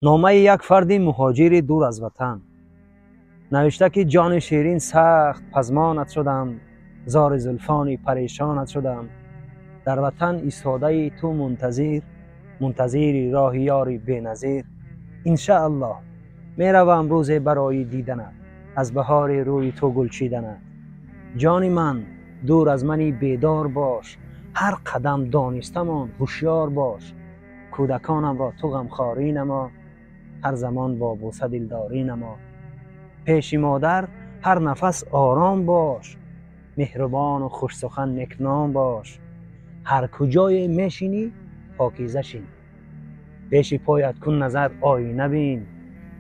Номаи як фарди муҳоҷири дур аз ватан. Навишта ки ҷони ширин, сахт пазмонат шудам, зори зулфони парешонат шудам. Дар ватан истодаи ту мунтазир, мунтазири роҳи ёри беназир. Иншааллоҳ, меравам рӯзе барои диданат, аз баҳори рӯи ту гул чиданат. Ҷони ман, дур аз мани бедор бош, ҳар қадам донистамон ҳушёр бош. Кӯдаконамро ту ғамхорӣ намо, ҳар замон бо бӯса дилдорӣ намо. Пеши модар ҳар нафас ором бош, меҳрубону хушсухан, некном бош. Ҳар куҷое мешинӣ, покиза шин, пеши поят кун назар, оина бин.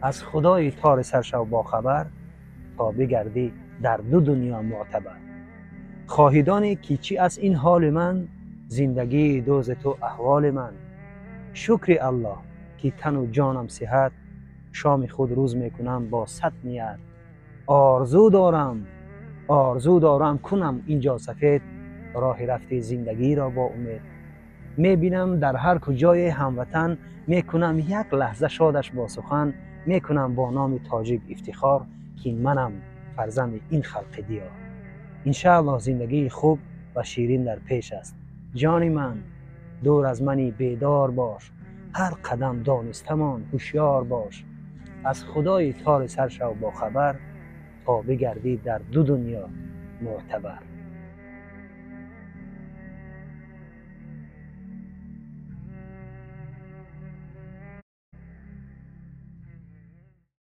Аз худои тори сар шав бохабар, то бигардӣ дар ду дунё мӯътабар. Хоҳӣ донӣ, ки чӣ аст ин ҳоли ман, зиндагии дӯзи ту аҳволи ман. Шукри Аллоҳ, ки тану ҷонам сиҳат, шоми худ рӯз мекунам бо сад ният. Орзу дорам, орзу дорам, кунам инҷо сафед роҳи рафти зиндагиро бо умед. Мебинам дар ҳар куҷое ҳамватан, мекунам як лаҳза шодаш бо сухан. Мекунам бо номи тоҷик ифтихор, ки манам фарзанди ин халқи диёр. Иншааллоҳ, зиндагии хуб ва ширин дар пеш аст. Ҷони ман, дур аз мани бедор бош, ҳар қадам донистамон ҳушёр бош. Аз худои тори сар шав бохабар, то бигардӣ дар ду дунё мӯътабар.